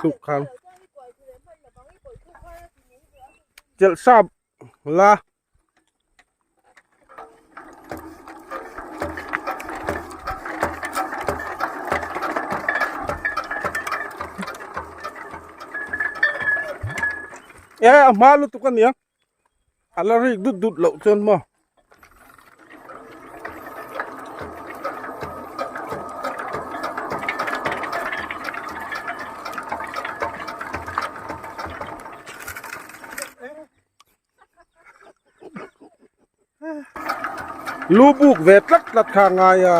thluk khan chelh sap la. E a hma lutuk a nia a la rik dut dut loh chuan maw. Lu buk ve tlat tlat kha a ngai a.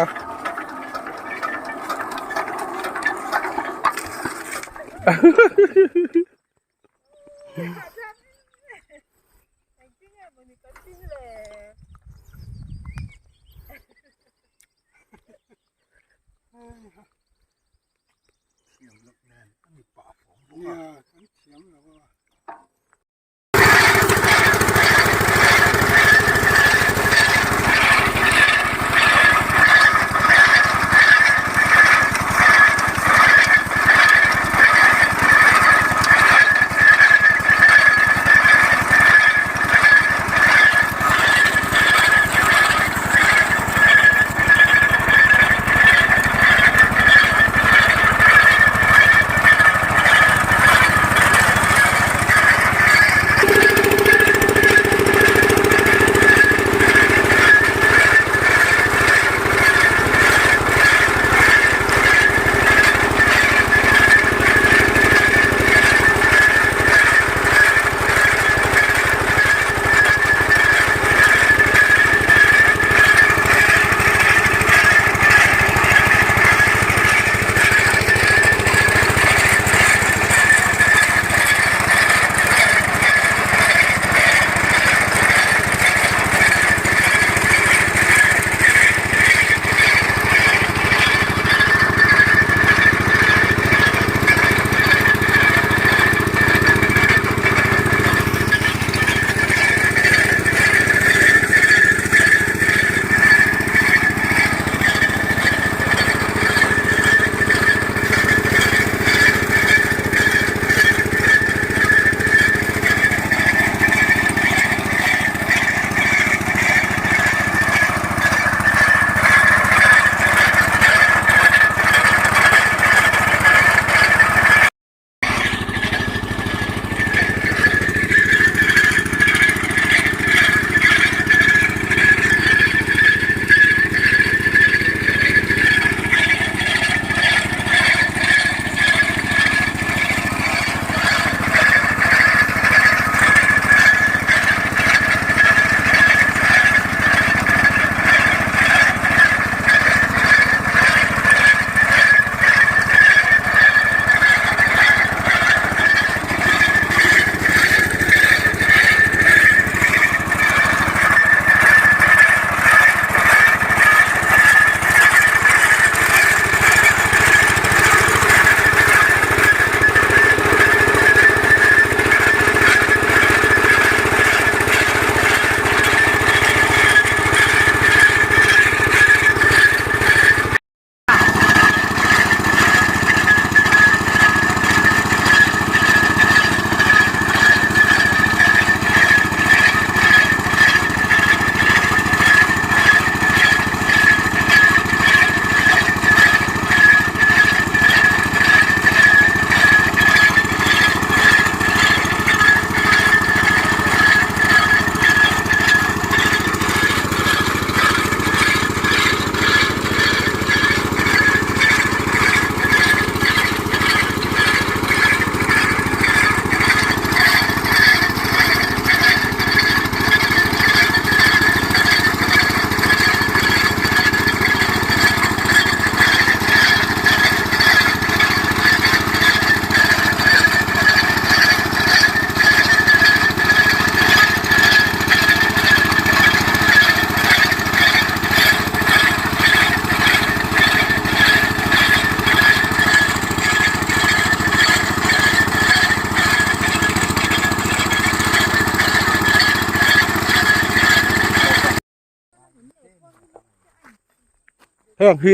Heng hi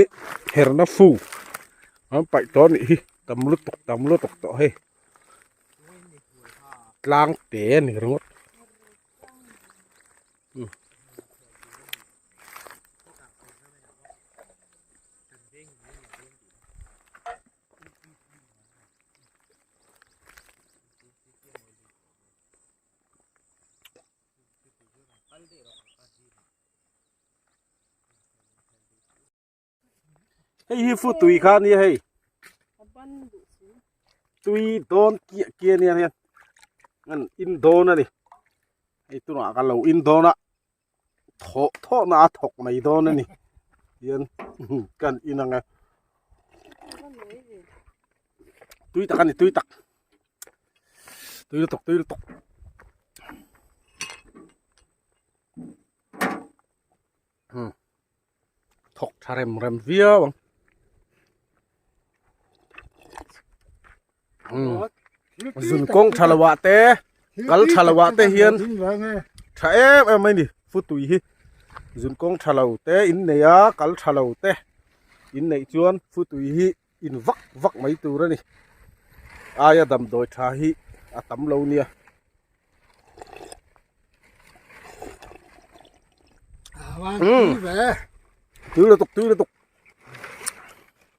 herna fu an paih tawh a nih hi. Tam lutuk tam lutuk tawh hei tlang te a ni ringawt. Hei hi fu tui kha ania hei tui dawn kiah kiah ania hian an in dawn a ni hei tunah ka lo in dawn a thawh thawh na a thawk mai dawn a ni hian kan in ang e tui tak a ni tui tak tui lutuk tui lutuk. Thawk tha rem rem viau ang. Zun kawng tha lo ah te kal tha lo ah te hian tha em em mai ni futui hi zun kawng tha lo te in nei a kal tha lo te in neih chuan futui hi in vak vak mai tur a ni aia damdawi tha hi a tam lo nia. Tui lutuk tui lutuk.